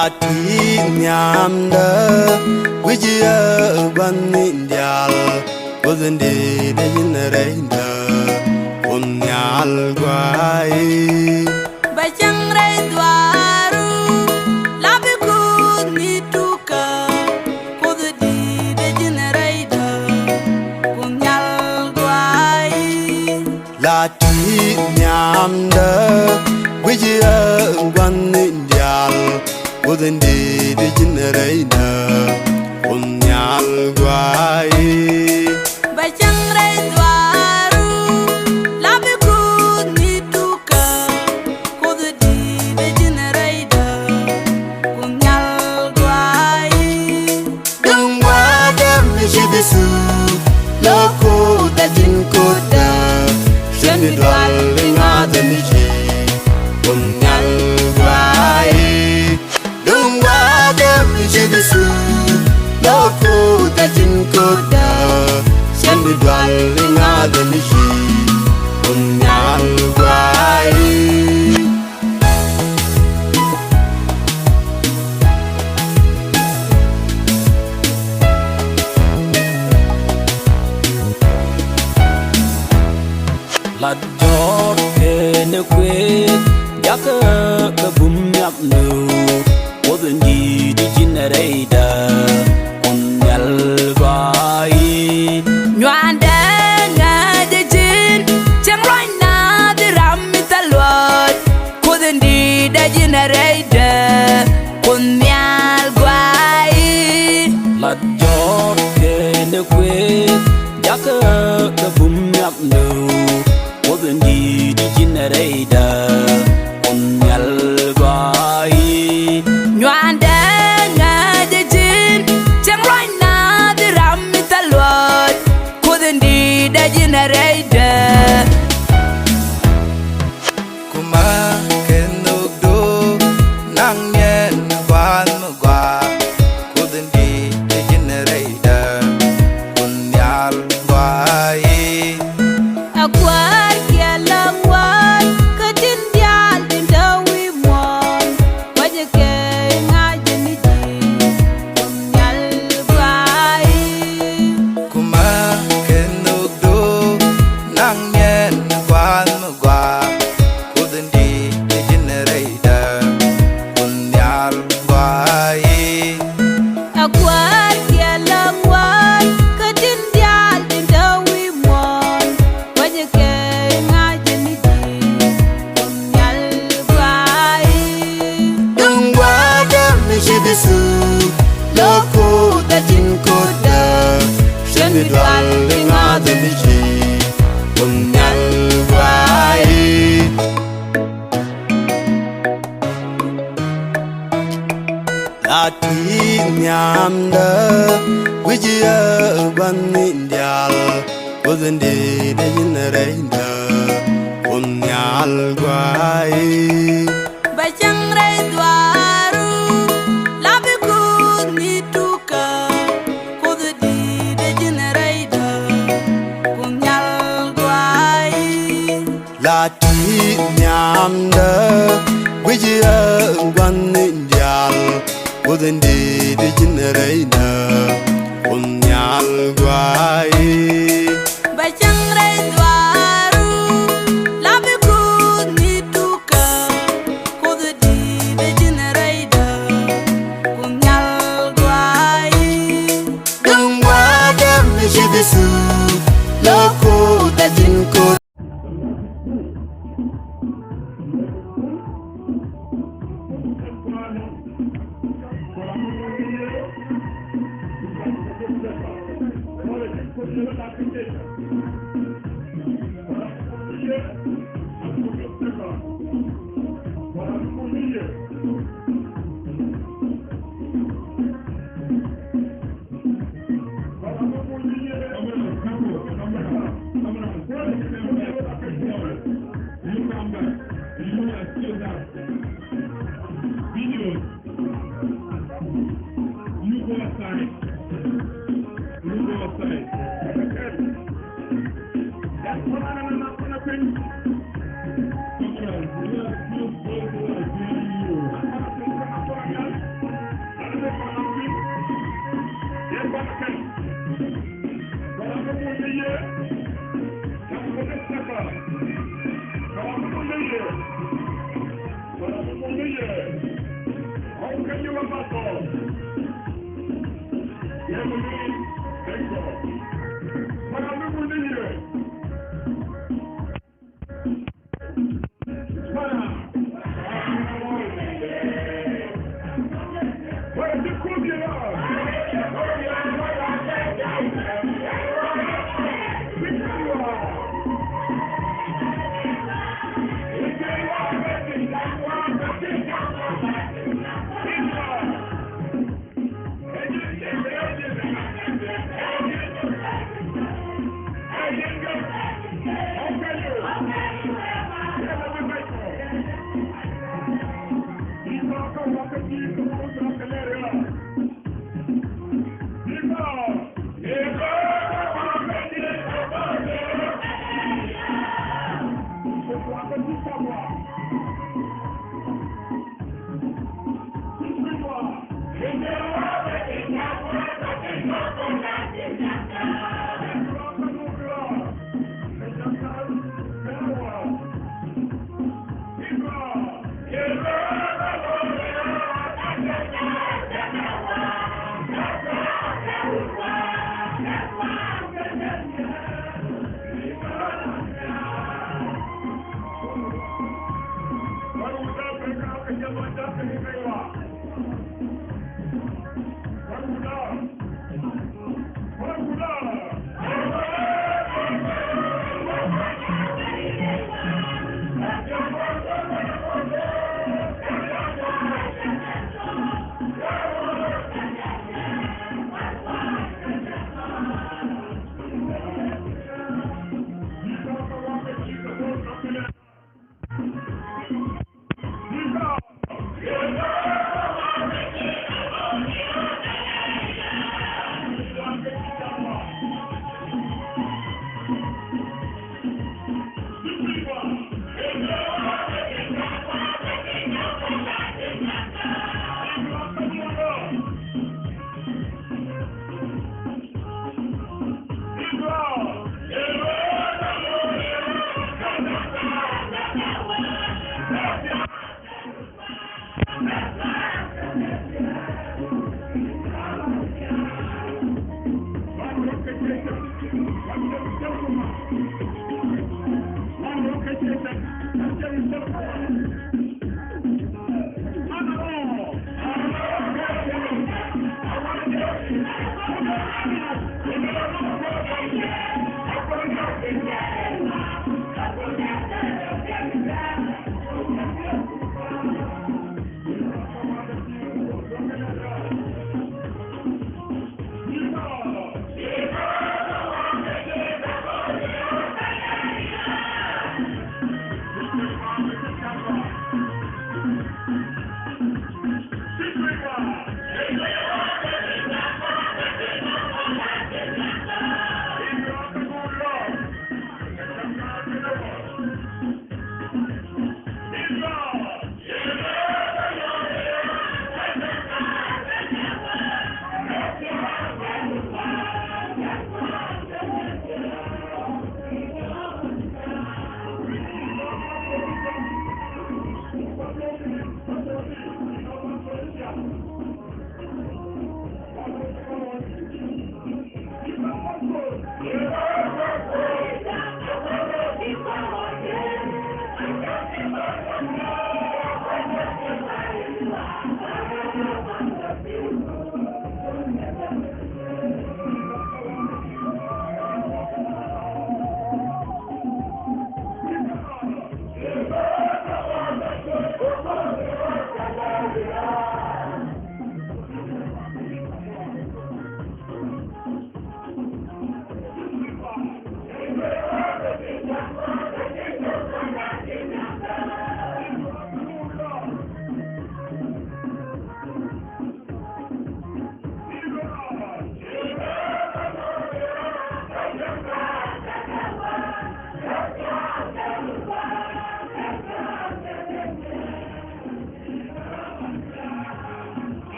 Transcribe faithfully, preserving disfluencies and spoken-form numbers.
A ti nhiamdä wi̱c yɛ gua̱n ni diaal, Kuoth in di̱i̱t ɛ ji̱n rɛydä, Kuoth Nhial gua̱a̱ i̱. Bɛ cäŋ rɛy dhuaaru, la bi Kuoth ni tukä, Kuoth in di̱i̱t ɛ ji̱n rɛydä, Kuoth Nhial gua̱a̱ i̱. La ti nhiamdä wi̱c yɛ gua̱n ni diaal, Kuoth in di̱i̱t ɛ ji̱n rɛydä, Kuoth Nhial gua̱a̱ i̱. Bɛ cäŋ rɛy dhuaaru, la bi Kuoth ni tukä, Kuoth in di̱i̱t ɛ ji̱n rɛydä, Kuoth Nhial gua̱a̱ i̱. Duŋ gua̱a̱th mi ci bi thuuk, lo̱k Kuoth a ji̱n ko̱dä, cien mi dual i̱ ŋa̱th mi ci, Kuoth Nhial gua̱a̱ i̱. Duŋ gua̱a̱th mi ci bi thuuk, lo̱k Kuoth a ji̱n ko̱dä, cien mi dual i̱ ŋa̱th mi ci, Kuoth Nhial gua̱a̱ i̱. La jɔk kɛnɛ kuëë jakä kɛ bum nhiam nu, Kuoth in di̱i̱t ɛ ji̱n rɛydä, Kuoth Nhial gua̱a̱ i̱. Nyuandɛ ŋäcɛ ji̱n, cieŋ ruac naath i̱ ram mi thil luɔt, Kuoth in di̱i̱t ɛ ji̱n rɛydä, Kuoth Nhial gua̱a̱ i̱. La jɔk kɛnɛ kuëë jakä kɛ bum nhiam nu, Kuoth in di̱i̱t ɛ ji̱n rɛydä, Kuoth Nhial gua̱a̱ i̱. Nyuandɛ ŋäcɛ ji̱n, cieŋ ruac naath i̱ ram mi thil luɔt, Kuoth in di̱i̱t ɛ ji̱n rɛydä. Kumä kɛ nhökdu, naŋ niɛn gua̱a̱th mi gɔaa, Kuoth in di̱i̱t ɛ ji̱n rɛydä, Kuoth Nhial gua̱a̱ i̱. A kuäär kiɛ la kuäär kä tin diaal tin te wi̱i̱ muɔ̱ɔ̱n, kuecɛ kɛ i̱ ŋa̱cä ni ji̱, Kuoth Nhial gua̱a̱ i̱. Kumä kɛ nhökdu, naŋ niɛn gua̱a̱th mi gɔaa, Kuoth in di̱i̱t ɛ ji̱n rɛydä, Kuoth Nhial gua̱a̱ i̱. A kuäär kiɛ la kuäär kä tin diaal tin te wi̱i̱ muɔ̱ɔ̱n, kuecɛ kɛ i̱ ŋa̱cä ni ji̱, Kuoth Nhial gua̱a̱ i̱. Duŋ gua̱a̱th mi ci bi thuuk, lo̱k Kuoth a ji̱n ko̱dä, cien mi dual i̱ ŋa̱th mi ci, Kuoth Nhial gua̱a̱ i̱. La ti nhiamdä wi̱c yɛ gua̱n ni diaal, Kuoth in di̱i̱t ɛ ji̱n rɛydä, Kuoth Nhial gua̱a̱ i̱. Bɛ cäŋ rɛy dhuaaru, la bi Kuoth ni tukä, Kuoth in di̱i̱t ɛ ji̱n rɛydä, Kuoth Nhial gua̱a̱ i̱. La ti nhiamdä wi̱c yɛ gua̱n ni diaal, Kuoth in di̱i̱t ɛ ji̱n rɛydä, Kuoth Nhial gua̱a̱ i̱. Bɛ cäŋ rɛy dhuaaru, la bi Kuoth ni tukä, Kuoth in di̱i̱t ɛ ji̱n rɛydä, Kuoth Nhial gua̱a̱ i̱. Duŋ gua̱a̱th mi ci bi thuuk, lo̱k Kuoth a ji̱n ko̱dä. Videos. Look outside. Look outside. That's what I'm gonna put up in. Pictures. Yes, yes, yes, yes, yes.